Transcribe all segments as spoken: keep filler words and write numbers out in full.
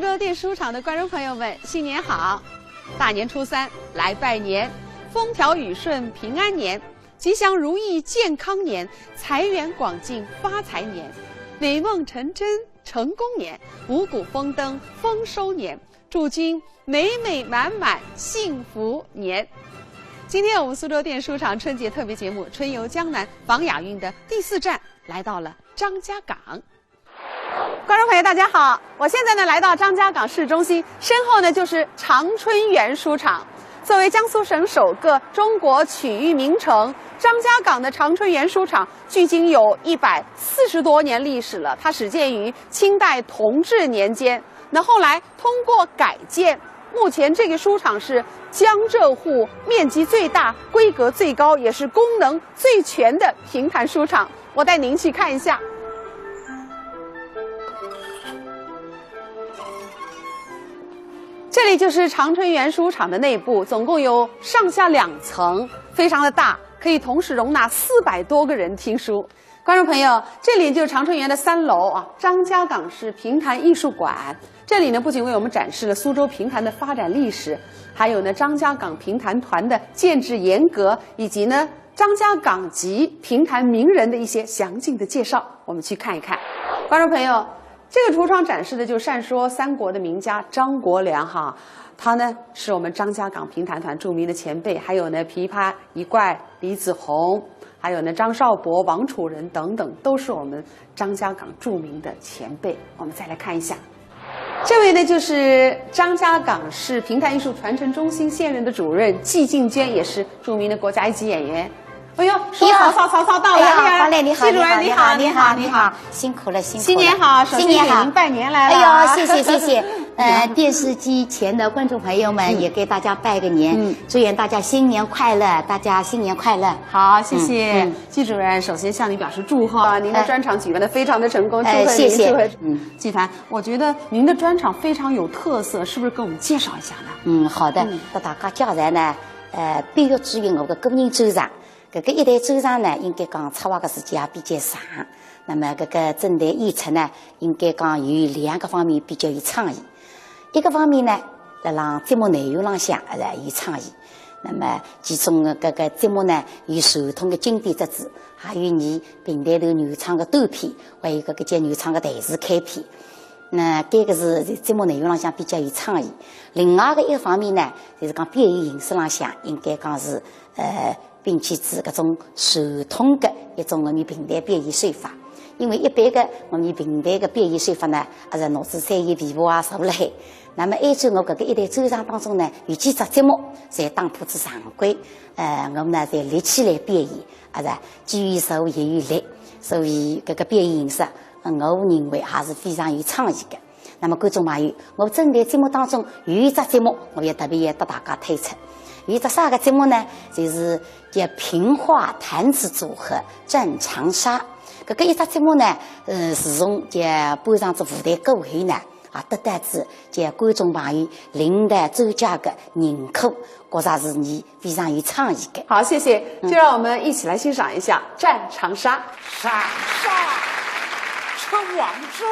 书店书场的观众朋友们，新年好！大年初三来拜年，风调雨顺平安年，吉祥如意健康年，财源广进发财年，美梦成真成功年，五谷丰登丰收年，祝君美美满满幸福年。今天我们苏州店书场春节特别节目《春游江南》访雅韵的第四站，来到了张家港。 观众朋友，大家好！我现在呢来到张家港市中心，身后呢就是长春园书场。作为江苏省首个中国曲艺名城，张家港的长春园书场距今有一百四十多年历史了。它始建于清代同治年间，那后来通过改建，目前这个书场是江浙沪面积最大、规格最高，也是功能最全的评弹书场。我带您去看一下。 这里就是长春园书场的内部，总共有上下两层，非常的大，可以同时容纳四百多个人听书。观众朋友，这里就是长春园的三楼啊，张家港市评弹艺术馆。这里呢，不仅为我们展示了苏州评弹的发展历史，还有呢张家港评弹团的建制严格，以及呢张家港籍评弹名人的一些详尽的介绍。我们去看一看。观众朋友，这个橱窗展示的就是善说三国的名家张国梁哈，他呢是我们张家港评弹团著名的前辈，还有呢琵琶一怪李子宏，还有呢张少伯、王楚仁等等，都是我们张家港著名的前辈。我们再来看一下。 这位呢，就是张家港市评弹艺术传承中心现任的主任季静娟，也是著名的国家一级演员。哎呦，说曹操，曹操到了！哎呀，好嘞，你好，季主任，你好，你好，你好，你好，辛苦了，辛苦了。新年好，首先给您拜年来了。哎呦，谢谢，谢谢。呃，电视机前的观众朋友们，也给大家拜个年，祝愿大家新年快乐，大家新年快乐。好，谢谢。 季主任，首先向你表示祝贺，您的专场举办的非常的成功，祝贺您，谢谢。祝贺。嗯，季凡，我觉得您的专场非常有特色，是不是给我们介绍一下呢？嗯，好的，给大家介绍呢，呃，必须注意我个个人专长。搿个一代专长呢，应该讲策划个时间也比较长。那么搿个整台演出呢，应该讲有两个方面比较有创意。一个方面呢，辣浪节目内容浪向，呃，有创意。 那么其中搿个节目呢，有传统的经典折子，还有伲评弹团原创的短篇，还有搿个叫原创的台词开篇。那搿个是节目内容浪向比较有创意。另外个一方面呢，就是讲表演形式浪向，应该讲是，呃，摒弃仔搿种传统的一种我伲评弹表演手法。因为一般的我伲评弹的表演手法呢，还是拿仔三弦琵琶啊坐辣海。 那么按照我搿个一代专场当中呢，有几只节目侪打破仔常规，呃，我们呢侪立起来表演，啊是，既有手也有力，所以搿个表演形式，呃，我认为还是非常有创意的。那么观众朋友，我整台节目当中有一只节目，我也特别要搭大家推出。有一只啥个节目呢？就是叫评话弹词组合《战长沙》。搿个一只节目呢，呃，自从叫搬上仔舞台过后呢， 啊，得到仔叫观众朋友领导专家的认可，觉着是伲非常有创意的。好，谢谢。就让我们一起来欣赏一下《战长沙》。山上出王中，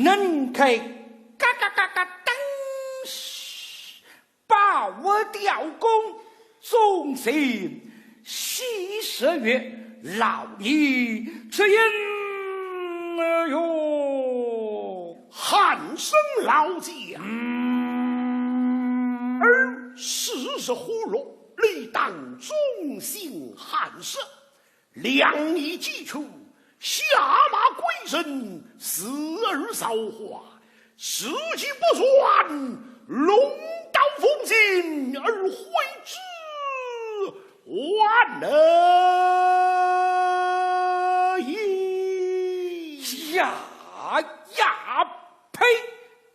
能开嘎嘎嘎嘎噔，把我雕工 众神喜十月，老年之音哟。喊声老将，嗯，而时日呼噜，理当众心寒舍。两仪既出，下马归人，时而造化， 时机不算，龙刀锋进而挥之，万能矣。呀呀呸！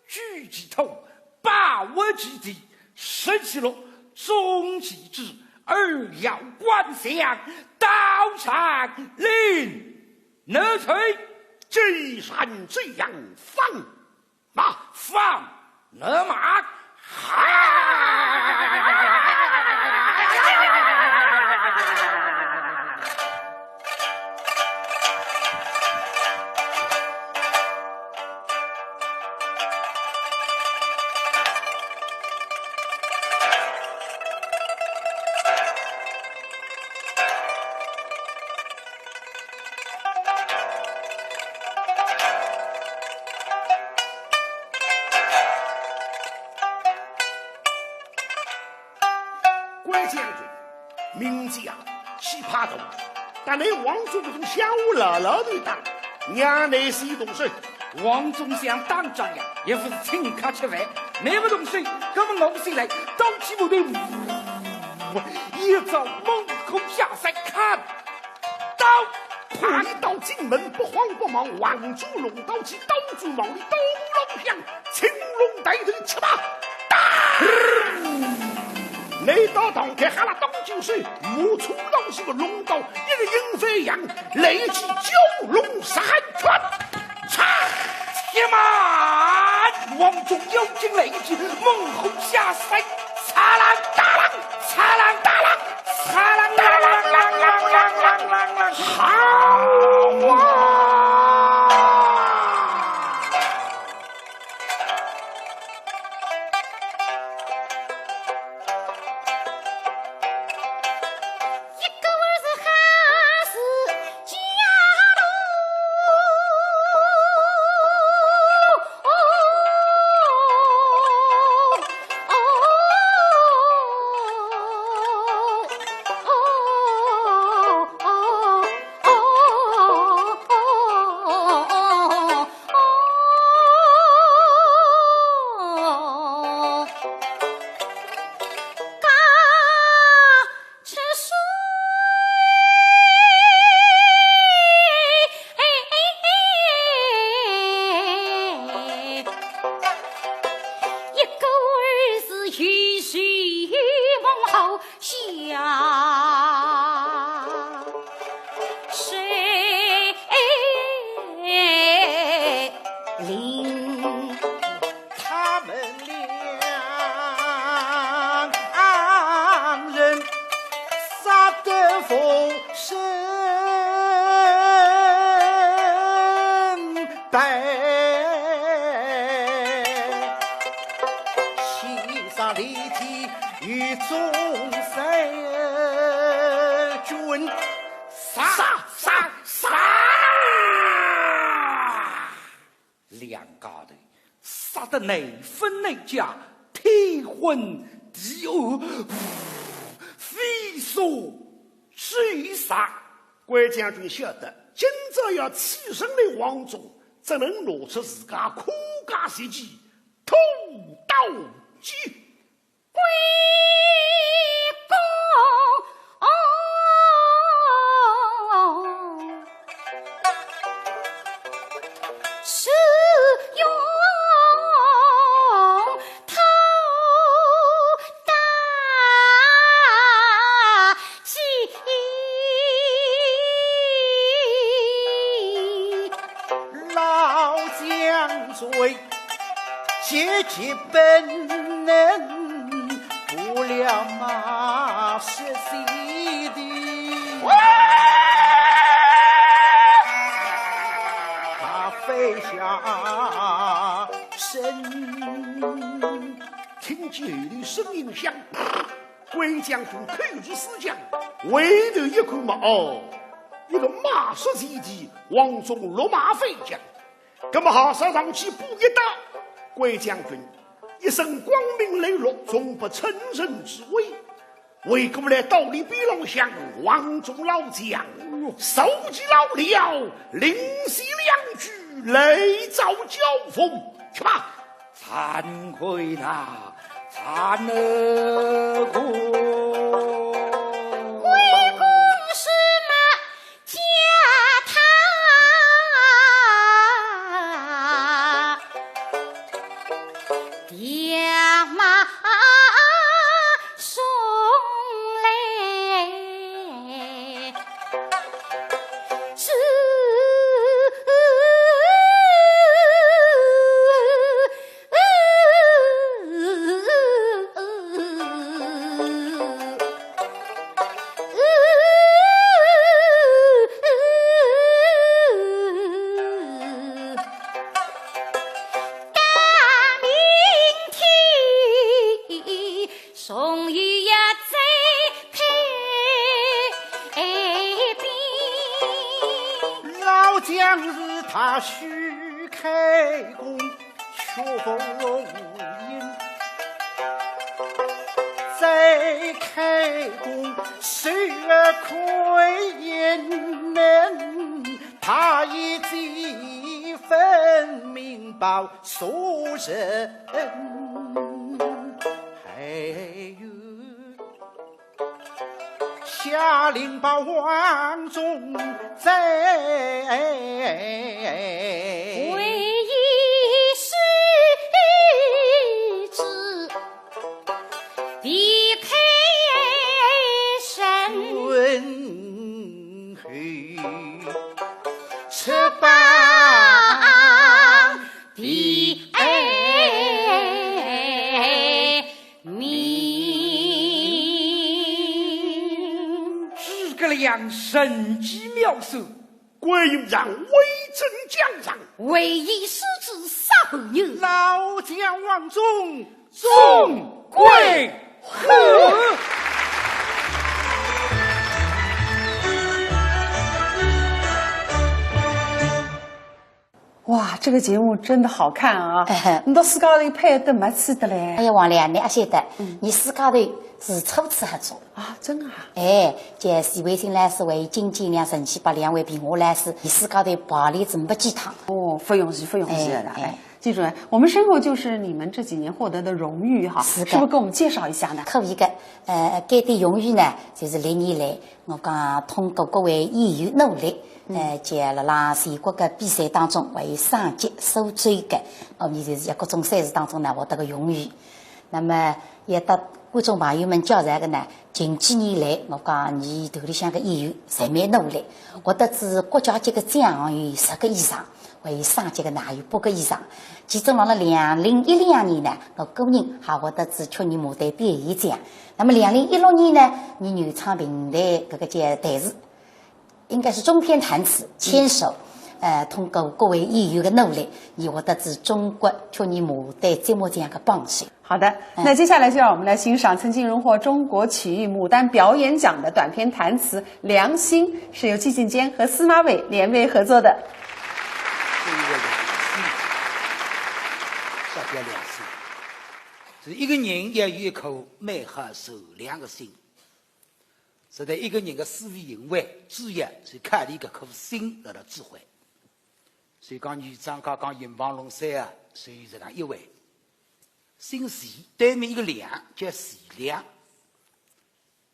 举其头，把握其地，失其路，终其志，而要观象，刀斩令。 奴才既然这样，放马，放马，哈！将军，名将气派大，但倷王忠搿种想法老老头当，让倷先动手。王忠想打仗呀，也勿是请客吃饭，倷勿动手，搿么我先来，刀起斧头，一招猛虎下山，砍刀。 怕一刀进门，不慌不忙，横转龙刀起，刀转忙里，刀落龙响，青龙抬头，吃吧！打！倷刀当开，哈啦当进手，木冲刀是个龙刀，一个阴飞阳，来记蛟龙杀拳，嚓！一慢，王忠腰间来一记，猛虎下山，嚓啷当啷，嚓啷当啷。 他们两人杀得风声 白，七杀里的与众神君，杀杀杀！两家头杀得难分难解，天昏地暗，飞速追杀。 关将军晓得，今朝要取胜的王忠，只能拿出自家科甲绝技，屠刀记。关公是用 头大计。老将军，阶级本能，不了马失蹄的。他飞下身。 听见后头声音响，关将军口如死将，回头一看嘛，哦，一个马失蹄的王忠落马飞将。那么好，上上去补一刀，关将军一身光明磊落，从不称臣之威。 回过来，到里边浪向，王忠老将，手起刀了，临时两句，来招交锋，去吧。惭愧呐，惭愧。关公是么 叫他爹妈送来，是 大明天，终于要再配兵。老将是他许开弓，却无影，再开谁可言能，他已几分明报所人。还有下令报王中贼。为一世之 避开身，身后，赤膀避面。诸葛亮神机妙算， 关羽让魏征将上，为一世之杀后人，老将王忠，众归后。哇，这个节目真的好看啊！哎，你到世界里拍得没趣的嘞。哎呀，王丽啊，你阿晓得，嗯，你世界头是初次合作。 啊，真的啊？哎，这徐惠新老师为金建良、陈其柏两位评话老师，伊世界头排练仔没几趟。哦，不容易，不容易的。哎，哎，哎，记住了，我们身后就是你们这几年获得的荣誉哈，是的。是不是给我们介绍一下呢？可以的，呃，搿点荣誉呢，就是历年来，我讲通过各位演员努力，嗯，呃，就辣辣全国的比赛当中，还有省级、苏州的，我们就是在各种赛事当中呢，获得个荣誉。 那么要搭观众朋友们介绍个呢，近几年来，我讲伲团里向个演员侪蛮努力，获得仔国家级个奖有十个以上，还有省级个呢有八个以上。其中辣辣两零一两年呢，我个人还获得仔曲艺牡丹表演奖。那么两零一六年呢，伲原创评弹搿个叫弹词， 应该是中篇弹词牵手，呃，通过各位演员的努力，伲获得仔中国曲艺牡丹节目奖个榜首。好的，嗯，那接下来就让我们来欣赏曾经荣获中国曲艺牡丹表演奖的短篇弹词《良心》，是由季建坚和司马伟联袂合作的。这个良心，啥叫良心？是一个人要有一颗美好善良的心。 实在一个人的思维行为，主要是靠伊搿颗心辣辣指挥。所以讲，女张家讲营房弄山啊，是有这样一位，姓徐，对面一个梁，叫徐梁。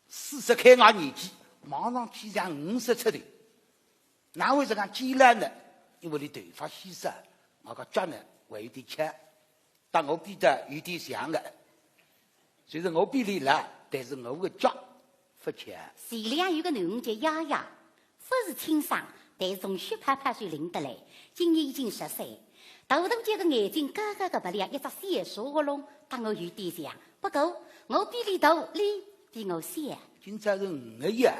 四十开外年纪，望上去像五十出头。哪会这样坚强呢？因为伊头发稀少，我个脚呢还有点欠。 搭我比得有点像的，就是我比伊老，但是我的脚勿欠。徐良有个囡儿叫雅雅，勿是亲生，但是从血泡泡就认得来，今年已经十岁。大大只个眼睛，高高个鼻梁，一只小小喉咙，搭我有点像。不过我比伊大，伊比我小。今朝是五月一号，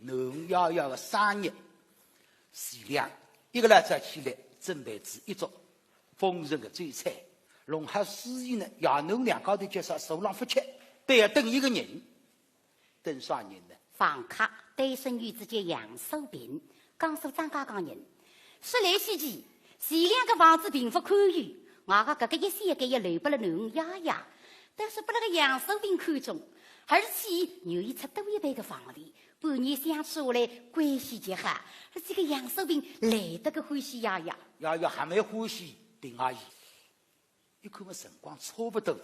囡儿雅雅的生日。徐良一个老早起来，准备仔一桌 丰盛的酒菜，弄好司仪呢，爷囡两家头就坐浪勿吃，都要等一个人。等啥人呢？房客，单身女子叫杨素萍，江苏张家港人。说来稀奇，徐良个房子并勿宽裕，外加搿个一些个也留拨了囡儿雅雅，但是拨那个杨素萍看中，而且愿意出多一倍个房钿，半年相处下来，关系极好，而且个杨素萍来得个欢喜雅雅。雅雅还蛮欢喜萍阿姨。 一看么辰光差勿多了，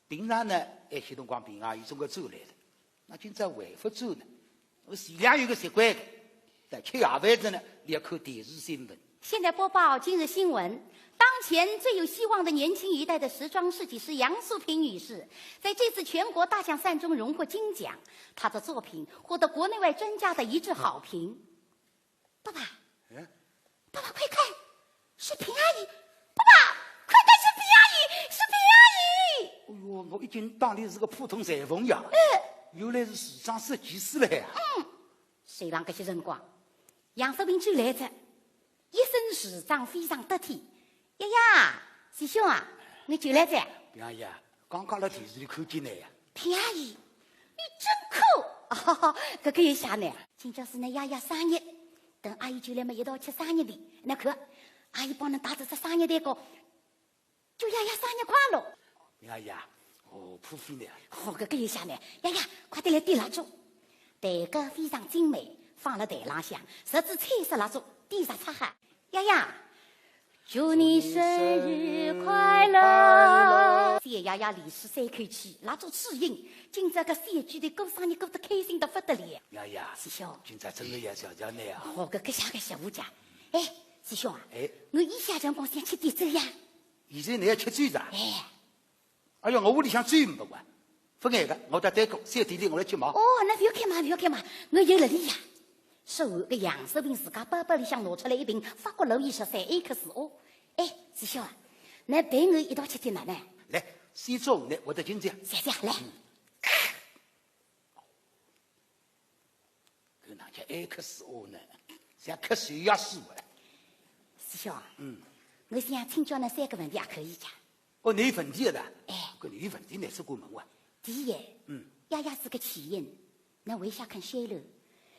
平常呢，埃歇辰光萍阿姨总归转来了，那今朝还勿转呢？我徐良有个习惯的，在吃夜饭子呢，伊要看电视新闻。现在播报今日新闻。当前最有希望的年轻一代的时装设计师杨素萍女士，在这次全国大奖赛中荣获金奖，她的作品获得国内外专家的一致好评。 爸爸，嗯？爸爸，快看，是萍阿姨！爸爸，快看，是萍阿姨，是萍阿姨！哎哟，我一径当伊是个普通裁缝呀，嗯，原来是时装设计师嘞呀。嗯，随浪搿歇辰光，杨素萍就来哉，一身时装非常得体。呀呀，徐兄啊，你就来哉？萍阿姨啊，刚刚辣电视里看见侬呀。萍阿姨， 你真酷！哦，搿个也谢侬。今朝是侬雅雅生日，等阿姨就来么一道吃生日的。侬看，阿姨帮侬带仔只生日蛋糕，祝雅雅生日快乐。萍阿姨啊，哦，普飞呢？哦，搿个也谢侬。雅雅，快点来点蜡烛。蛋糕非常精美，放辣台浪向，十支彩色蜡烛点着插好。爷爷，祝你生日快乐！小爷爷连吹三口气，蜡烛吹熄，今朝个小鬼头过生日过得开心得不得了。爷爷，师兄，今朝真个要谢谢你啊。我个搿下个谢我讲，哎，师兄啊，哎，我一下辰光想吃点酒呀。现在你要吃酒噻？哎。 哎呀，我屋里向酒没个，勿碍个，我到对过小店里我来去买。哦，那勿要开嘛，勿要开嘛，我有了里呀。说完，搿杨守平自家包包里向拿出来一瓶法国路易十三X O。哎，师兄啊，那陪我一道吃点哪能？来，先坐下来，我得敬酒。谢谢，来。 搿哪叫X O呢？像瞌睡也是喂。师兄啊，嗯。我想请教侬三个问题，也可以讲？哦，侬有问题个啦？哎。搿侬有问题，侬只管问哇。第一，嗯。爷爷是个奇人，侬为啥肯收留？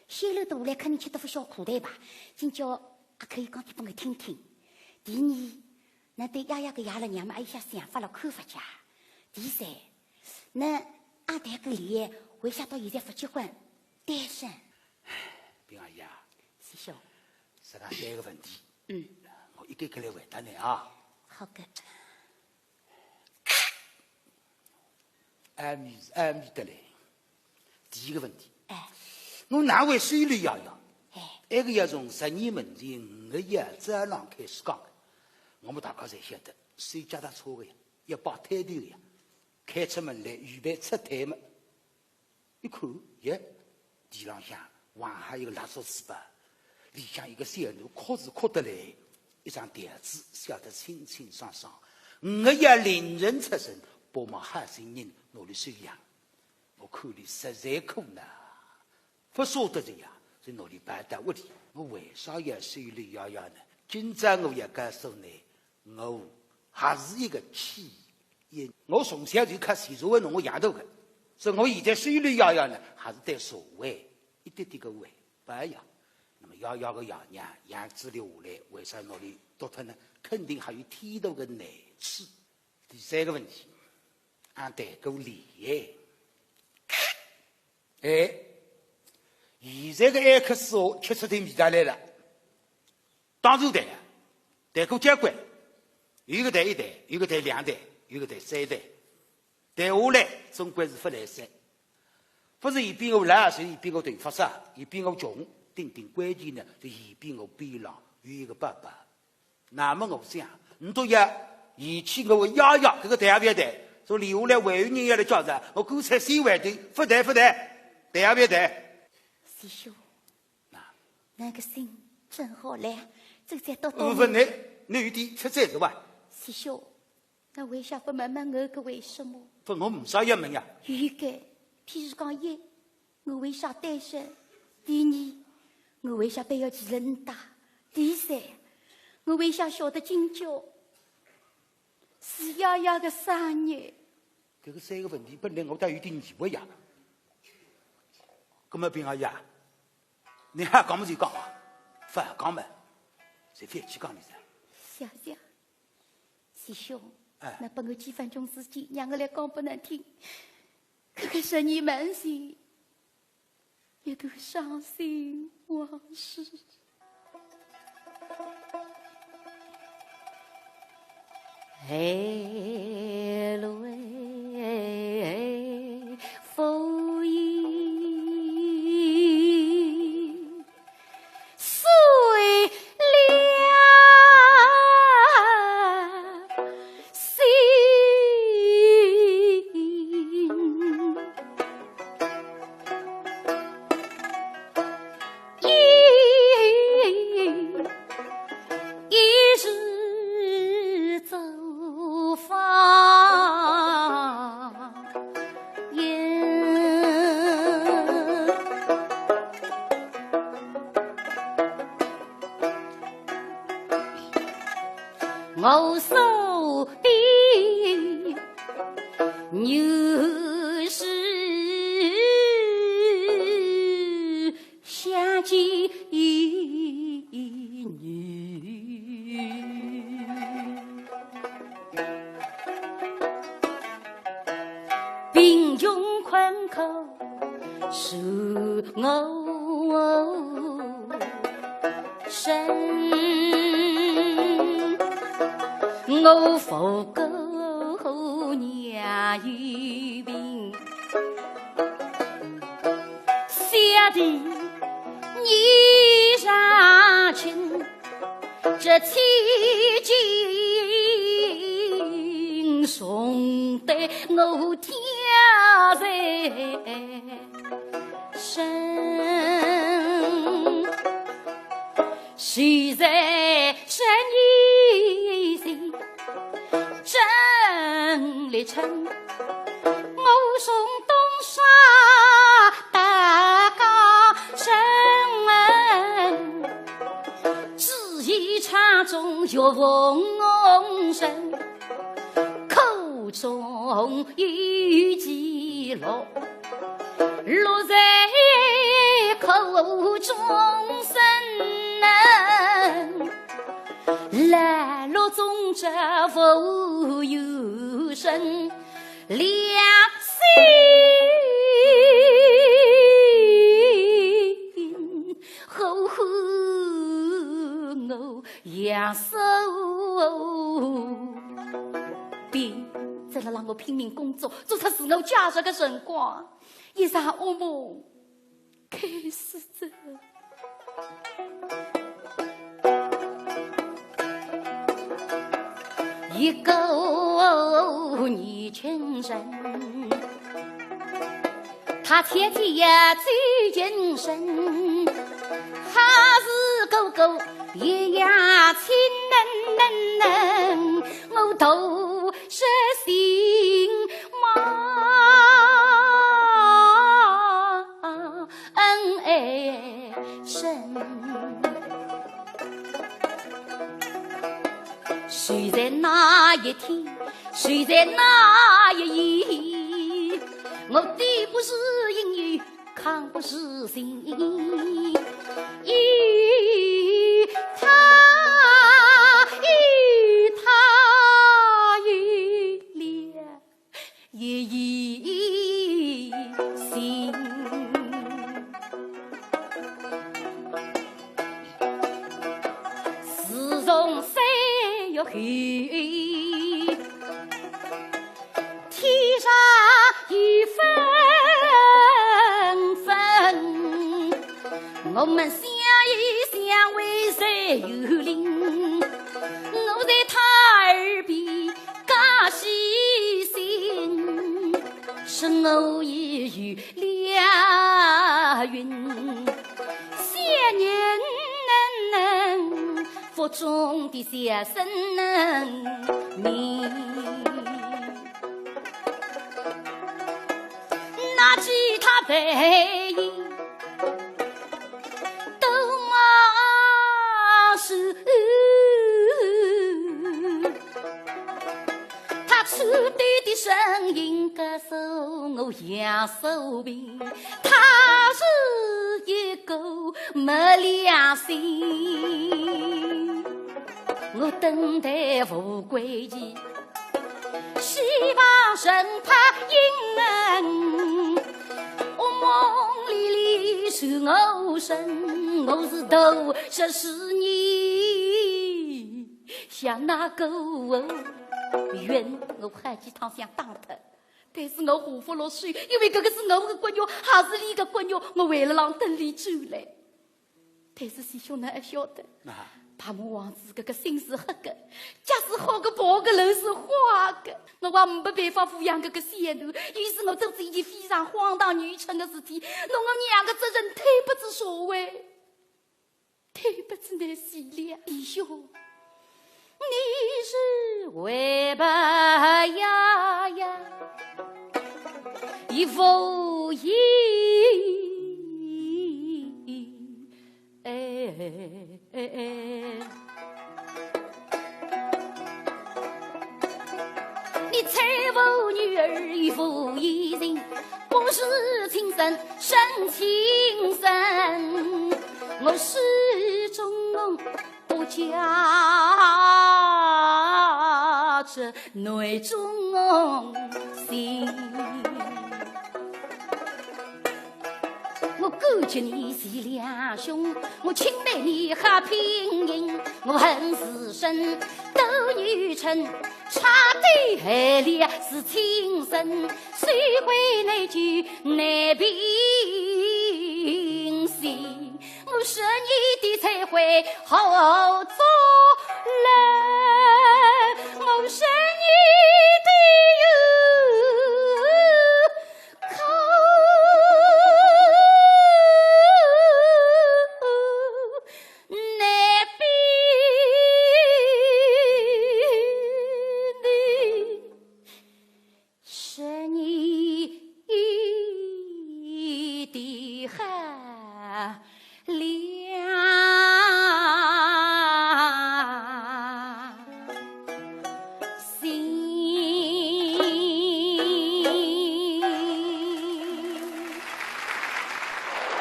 收留得下来，肯定吃得勿消苦头吧？今朝也可以讲点拨我听听。第二，侬对爷爷个爷了娘么，还有啥想法了看法讲？第三， 那阿谈个恋爱，为啥到现在勿结婚，单身？平儿呀，师兄。实梗三个问题，嗯。我一个个来回答侬啊。好个。阿弥，阿弥得来。第一个问题，哎。我哪会收留爷爷？哎。埃个要从十二门前五个爷早浪开始讲个。我们大家侪晓得，收脚踏车个呀，要摆摊头个呀。 开出门来，预备出摊么，一看，耶，地浪向横好一个蜡烛书包，里向一个小囡哭是哭得来，一张条子写得清清爽爽，五个爷临阵出城，拨么好心人拿俚收养。我看俚实在苦恼。 勿舍得个呀，就拿俚抱到屋里。我为啥要收留爷爷呢？今朝我要告诉侬，我还是一个奇人。我从小就靠钱社会弄我养大个，所以我现在收留爷爷呢，还是对社会一点点个回报呀。那么爷爷个爷娘养仔俚下来，为啥拿俚丢脱呢？肯定还有天大个难处。第三个问题，俺谈过恋爱。 哎，现在个X O吃出点味道来了。当初谈啊，谈过交关，有个谈一谈，有个谈两谈，有个谈三谈，谈下来总归是勿来三。勿是嫌比我老，是嫌比我头发少，嫌比我穷，顶顶关键呢，是嫌比我边浪有一个伯伯。 那么我想，侬都要嫌弃我爷爷，搿个谈也覅谈，说留下来还有人要来叫着，我干脆先回头，勿谈勿谈，谈也覅谈。师兄，那，那个心真好嘞，这才到到我问你，你有点吃罪是吧？师兄，那为啥不问问我个为什么？不，我没啥要问呀。有一个，譬如讲一， 我为啥单身？第二，我为啥还要寄人带？第三，我为啥晓得今朝是爷爷个生日？搿个三个问题本来我倒有点疑惑呀。葛么平儿呀，侬好讲么就讲啊，勿好讲么，就覅去讲了噻。谢谢，师兄，哎。那拨我几分钟时间，让我来讲拨侬听。搿个十二门前 一段伤心往事。哎，泪风影 碎了心。一，一日走访。 我手边原是相见女。 贫穷困苦是我身，我不够娘有病，小弟你上请。 这千金重担我挑在身，谁在身以前真力撑，我从东沙 大江城，只一场中月逢人，口中有记落，落在口中声。来路中这无有声， 良心后悔我阳寿病，再来让我拼命工作，做出自我价值的辰光，一场噩梦 开始着。一个年轻人，他天天呀走进城，还是个个一样亲嫩嫩，我都是心忙。 恩爱深。谁在那一天，谁在那一夜，我抵不住阴雨，扛不住心。与他，与他有了 一夜心。自从三月后，天上雨纷纷，我们想一想，为谁有灵？我在他耳边 讲起心，是我已有了孕，小人腹中的小生命。拿起他白衣，都冒失。 他粗鲁的声音告诉我杨素萍，她是一个没良心。我等待无归期，希望神派应允。我梦里里是我神，我是头十四年。 像那个云，我好几趟想打脱，但是我下勿落手，因为搿个是我个骨肉，还是俚个骨肉，我为了让等俚转来。但是师兄哪晓得，啊。白马王子搿个心是黑个，假使好个，跑个，路是坏个，我也没办法抚养搿个小囡，于是我做出一件非常荒唐愚蠢的事体，拿我娘的责任推拨仔社会。 对不起，你死了，弟兄，你是为爸呀呀，一无义。哎，哎，哎。 你欺负女儿一夫一人，不是亲生胜亲生，我始终不嫁这内中心。我见你是两兄，我钦佩你好品行，我恨自身斗女称，差的害了是亲生，谁会那句难平心？我是你的才会好做人，我是你的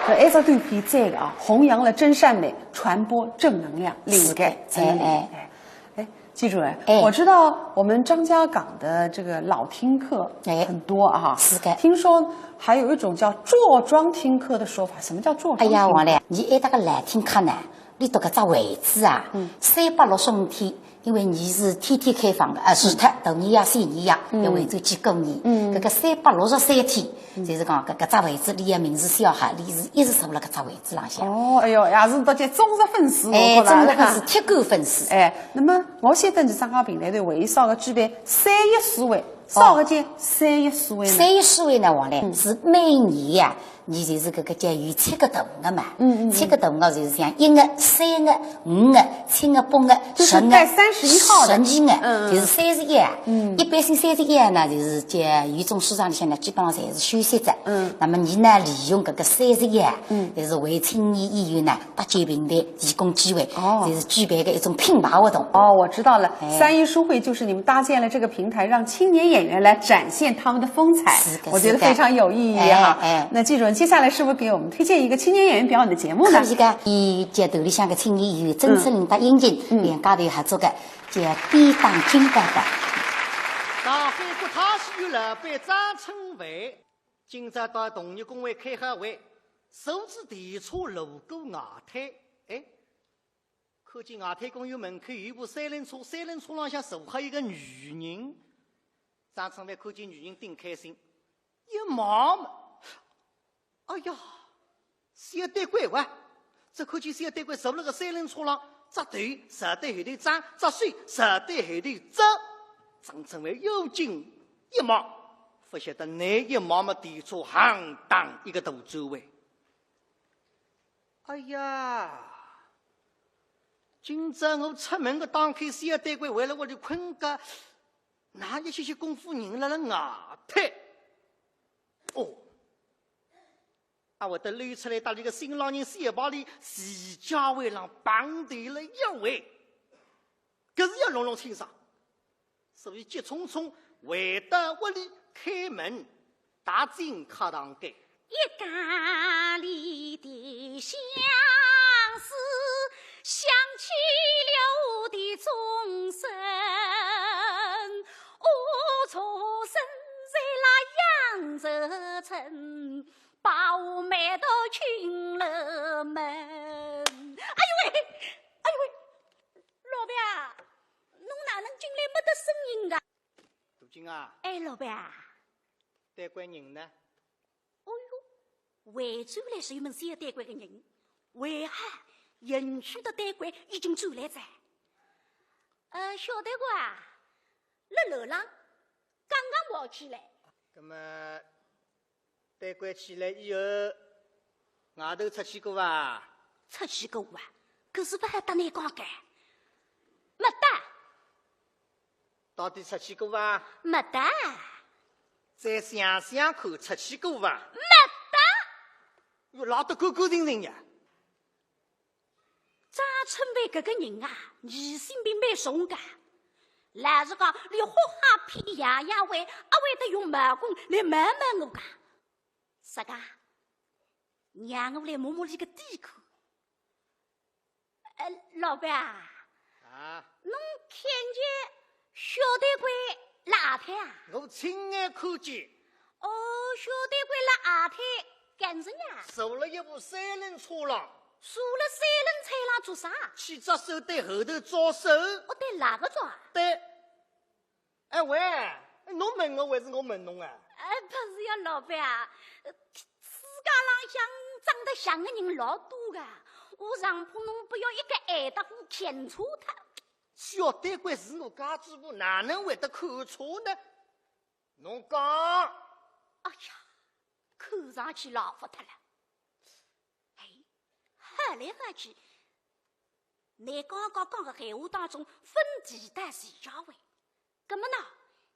有 搿一只短篇赞个啊，弘扬了真善美，传播正能量，领悟正能量。哎哎，哎，季主任，我知道我们张家港的这个老听客很多啊，是的，听说还有一种叫坐庄听客的说法，什么叫坐庄听客？哎呀，王来，你一搭个老听客呢，你到搿只位置啊，三百六十五天。 因为你是天天开放个，啊，除脱大年夜、小年夜，要回转去过年。嗯，搿个三百六十三天，就是讲搿搿只位置，伊个名字写好，伊是一直坐辣搿只位置浪向。哦，哎哟，也是大家忠实粉丝，哎，忠实粉丝，铁杆粉丝。哎，那么我晓得侬张家港评弹团为啥个举办三一书会，啥个叫三一书会呢？三一书会呢，王来，是每年呀。 伊就是搿个叫有七个大额嘛，七个大额就是像一个、三个、五个、七个、八个、十个、十二个，就是三十一啊。一般性三十一啊呢，就是叫有种书场里向呢，基本上侪是休息者。那么伊呢，利用搿个三十一啊，就是为青年演员呢，搭救评弹提供机会，就是举办个一种品牌活动。哦，我知道了，三一书会就是你们搭建了这个平台，让青年演员来展现他们的风采。 我觉得非常有意义哈。哎，那季主任，接下来是不是给我们推荐一个青年演员表演的节目呢？可以个，以及团里向个青年演员曾春林搭英琴两家头合作个，叫《便当金宝宝》。大海国泰戏院老板张春林，今朝到同业公会开好会，坐仔电车路过外滩，哎， 看见外滩公园门口有部三轮车，三轮车浪向坐好一个女人。张春林看见女人顶开心，一望嘛，哎呀，小丹桂哇！只看见小丹桂坐辣个三轮车浪，只头朝对后头张，只手朝对后头张。张春林又近一望，勿晓得哪一望嘛，电车夯当一个大转弯。 哎呀，今朝我出门个当口，小丹桂还辣屋里困觉，哪一歇歇功夫人辣辣外滩？哦，啊，会得溜出来搭伊个新郎人小白脸，徐家汇浪碰头了一回，搿是要弄弄清爽。 所以急匆匆回到屋里开门，踏进客堂间。一家里的相思，想起了我的终身。我出生在那扬州城，把我卖到青楼门。哎呦喂，哎呦喂！ 老板啊，侬哪能进来没得声音啊？杜金啊。哎，老板啊。丹桂人呢？哦哟，回转来是有问小丹桂个人，还好，幸亏个丹桂已经转来哉。呃，小丹桂啊，辣楼浪，刚刚跑起来。那么 丹桂起来以后，外头出去过伐？出去过啊，搿是勿好搭侬讲个。没得。到底出去过伐？没得。再想想看，出去过伐？没得。哟，赖得干干净净呀。 张春林搿个人啊，疑心病蛮重个。老实讲，连学校片爷爷会，阿会得用毛公来问问我个。啥个？让我来摸摸伊个底裤。呃，老板啊，啊？侬看见小丹桂辣阿泰啊？我亲眼看见。哦，小丹桂辣阿泰干啥呀？坐了一部三轮车了。坐了三轮车了做啥？去抓手对后头抓手。哦，对哪个抓？对。哎喂，侬问我还是我问侬啊？哎，不是呀，老板啊，呃，世界浪向长得像个人老多个，我上铺侬不要一个挨搭我看错脱。晓得个是我家主婆，哪能会得看错呢？侬讲。哎呀，看上去老勿脱了。哎，好来好去，侬刚刚讲个闲话当中，分地带是啥位？葛么呢，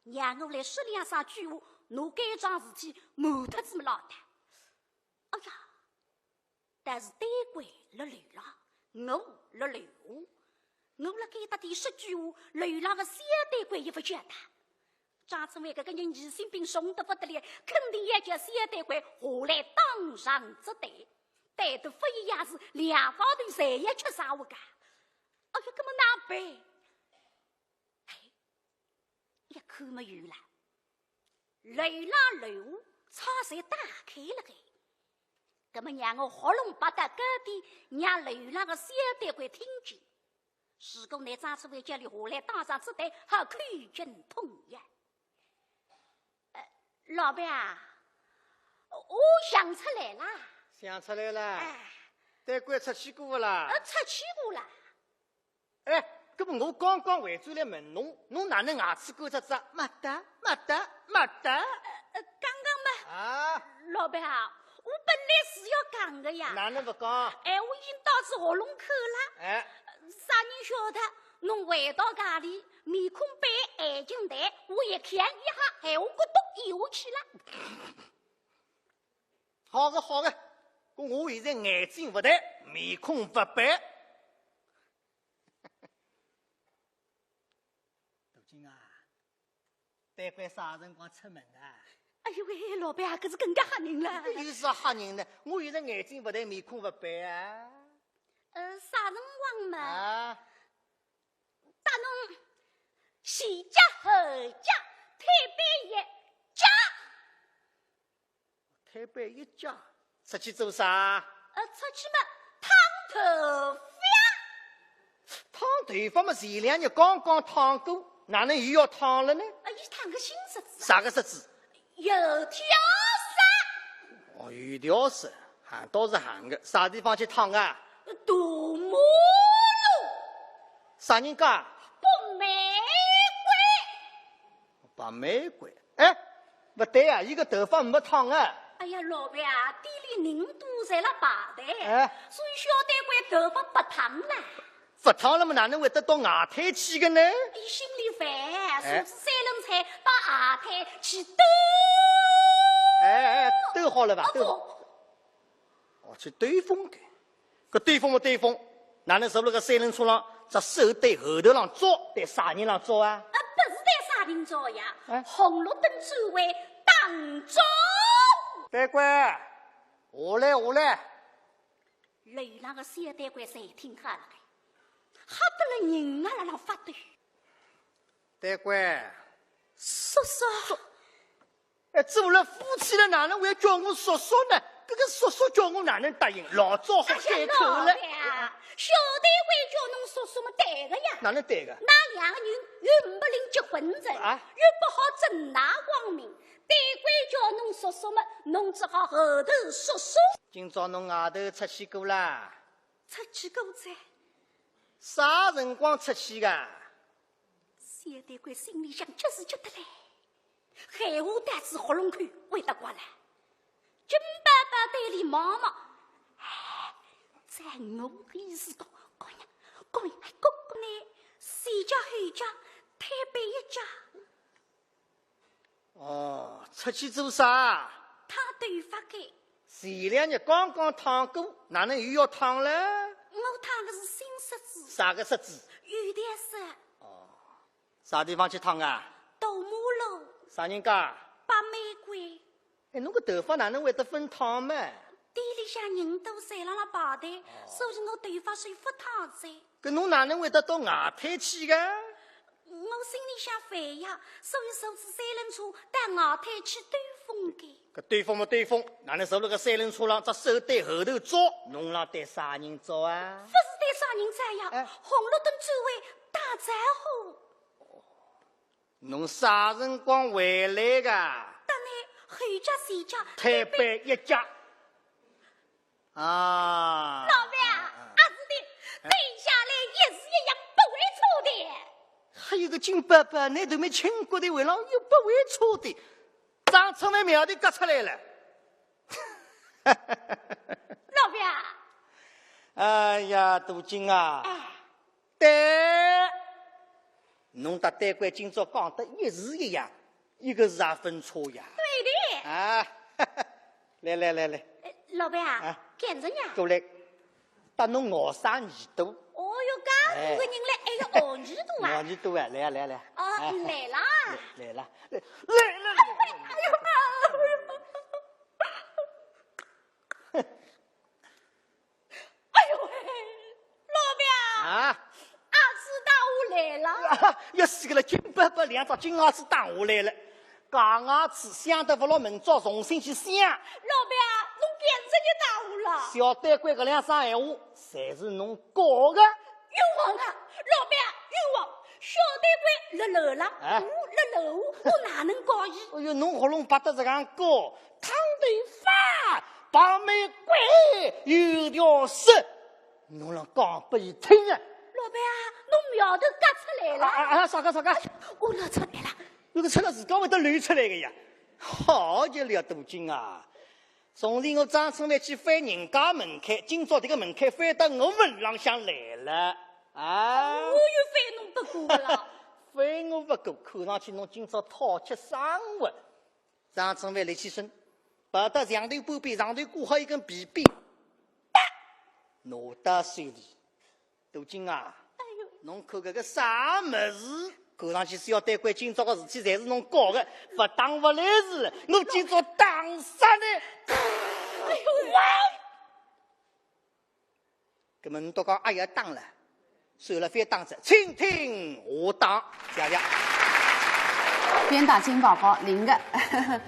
让我来说两三句话，侬该桩事体瞒脱仔么老的。哎呀，但是丹桂辣楼浪，我辣楼下，我辣该搭点说句话，楼浪个小丹桂也勿晓得。张春华搿个人疑心病重得勿得了，肯定要叫小丹桂下来打上仔台，对得勿一样是两家头侪要吃生活个。哎呀，葛么哪办？哎，一看么有了，楼浪楼下窗侪打开了个，葛么让我喉咙拔得高点，让楼浪个小丹桂听见。如果拿张春华叫伊下来打上仔台，好口径通呀。呃，老板啊，我想出来啦。想出来啦？哎。丹桂出去过勿啦？呃，出去过啦。哎，搿么我刚刚回转来问侬，侬哪能牙齿关着只？没得，没得，没得。呃，刚刚嘛，啊？老板啊，我本来是要讲个呀。哪能勿讲？哎，我已经到仔喉咙口了。哎。啥人晓得，侬回到家里，面孔板眼睛淡，我一看一下，闲话咕咚咽下去了。好个好个，搿我现在眼睛勿淡，面孔勿白。大金啊，丹桂啥辰光出门啊？哎呦喂，老板啊，搿是更加吓人了。有啥吓人呢？我现在眼睛勿淡，面孔勿白啊。呃，啥辰光嘛？啊？搭侬前脚后脚推扳一脚。 推扳一脚，出去做啥？呃，出去嘛，烫头发。烫头发嘛，前两日刚刚烫过，哪能又要烫了呢？啊，伊烫个新色子啊。啥个色子？油条色。哦，油条色，鹹倒是鹹个，啥地方去烫啊？大马路。啥人家？白玫瑰。 白玫瑰。哎，勿对啊，伊个头发没烫啊。哎呀，老板啊，店里人多，侪辣排队，哎。所以小丹桂头发白烫了。白烫了嘛，哪能会得到外滩去个呢？伊心里烦，哎。坐仔三轮车到外滩去兜。哎，哎，兜好了吧？哦，兜好。 哦，去兜风个。搿兜风么兜风，哪能坐辣搿三轮车浪，只手对后头浪捉，对啥人浪捉啊？啊，勿是对啥人捉呀，哎。红绿灯周围打捉。丹桂，下来，下来。楼浪个小丹桂侪听好了个，吓得了人啊辣浪发抖。丹桂，叔叔。 哎，做了夫妻了，哪能会叫我叔叔呢？搿个叔叔叫我哪能答应？老早好改口了。哎呀，老板啊，小丹桂叫侬叔叔么对个呀。哪能对个？㑚两个人又没领结婚证，啊？又勿好正大光明。丹桂叫侬叔叔么，侬只好后头叔叔。今朝侬外头出去过啦？出去过哉。啥辰光出去个？ 小丹桂心里向急是急得来，闲话到仔喉咙口会得刮了。金宝宝对伊望望，哎，在我个意思讲，讲呀，讲呀，哎，哥哥呢，前脚后脚，推扳一脚。哦，出去做啥？烫头发个。前两日刚刚烫过，哪能又要烫了？我烫个是新色子。啥个色子？油条色。 啥地方去烫啊？大马路。啥人家？白玫瑰。哎，侬个头发哪能会得分烫嘛？店里向人多，侪辣辣排队，哦。所以我头发是勿烫哉。搿侬哪能会得到外滩去个？我心里向烦呀，所以坐仔三轮车到外滩去兜风个。搿兜风嘛兜风，哪能坐辣搿三轮车浪，只手对后头抓，侬浪对啥人抓啊？勿是对啥人抓呀，哎。红绿灯周围打招呼。侬啥辰光回来个？搭倷后脚前脚。推扳一脚。 啊。老板啊，嗯，嗯，嗯。阿是的，哎。蹲下来也是一样，不会错的。还有个金伯伯，那都没亲过的，为啥又不会错的？张春梅苗头轧出来了。老板啊。哎呀，杜金啊。哎。 对，侬搭对过今朝讲得一式一样，一个字也勿差呀。对的。啊，来来来来。呃，老板啊，啊。干啥呀？过来，搭侬学生耳朵。哦哟，介大个人了，哎。还要学耳朵啊？学耳朵啊，来啊来啊来啊。哦，哎，来啦。来，来了，来，来，来，来。哎呦，哎呦。 哎呦喂，老板啊，啊？牙齿打下来了。啊，要死个了，金伯伯两只金牙齿打下来了。假牙齿镶得勿落，明朝重新去镶。老板啊，侬干啥人打我了？小对过搿两声闲话，侪是侬教个。冤枉啊，老板啊，冤枉！小对过辣楼浪，哎。我辣楼下，我哪能教伊？哎哟，侬喉咙白得实梗高， 烫头发，白玫瑰，油条色，侬让讲拨伊听啊。老板啊，侬苗头轧出来了。啊，啊，啊，啥个，啥个？哎，我漏出来了。搿个出来自家会得流出来个呀。好极了，杜金啊，从前我张春梅去翻人家门槛，今朝迭个门槛翻到我门浪向来了。啊。我又翻侬勿过个了。翻我勿过，看上去侬今朝讨吃生活。 张春梅立起身，跑到墙头半边，上头挂好一根皮鞭，啪，拿到手里。杜金啊，哎呦。侬看搿个啥物事？看上去是要对过今朝个事体，侪是侬教个，勿打勿来事，我今朝打死侬！哎呦喂！ 搿么侬都讲阿要打了，算了，覅打了，请听下档。谢谢。边打金宝宝，灵个。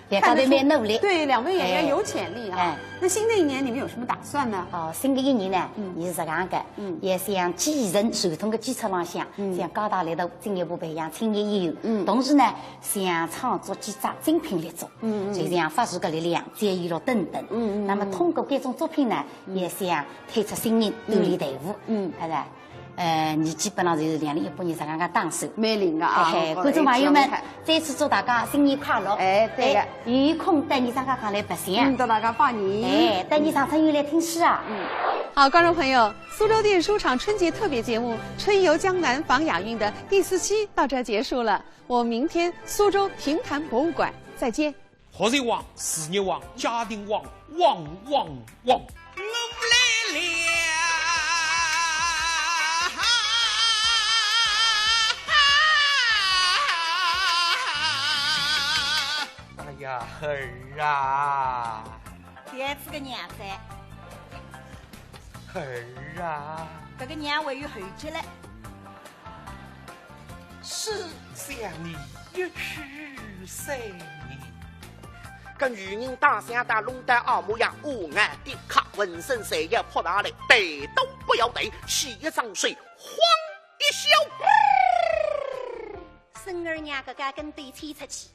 两家头蛮努力。对，两位演员哎有潜力啊。哎那新的一年你们有什么打算呢？哦，新的一年呢，嗯也是实梗个，嗯也想继承传统的基础浪向，嗯想加大力度进一步培养青年演员，嗯同时呢，想创作几只精品力作，嗯嗯就像法治个力量、接一路等等。嗯嗯嗯那么通过各种作品呢，也想推出新人，锻炼队伍，嗯对不对？呃，年纪本来就是两零一八年实梗个打算。蛮灵个啊，嘿嘿，我观众朋友们一直没看，再次祝大家新年快乐！哎对个哎，有空到伲张家港来白相。嗯，到大家拜年。哎，到伲长春园来听书啊。嗯。好，观众朋友，苏州电视书场春节特别节目《春游江南访雅韵》的第四期到这儿结束了，我们明天苏州评弹博物馆再见。学习王，事业王，家庭王，王王王。我来了。哎呀，儿啊！第二次个娘噻。儿啊！搿个娘还有后脚嘞。是想你一去三年。搿女人打相打弄得啊模样，我眼的看浑身侪要扑上来，抬都不要抬，起一张嘴，哐一笑。孙二娘搿个跟头牵出去，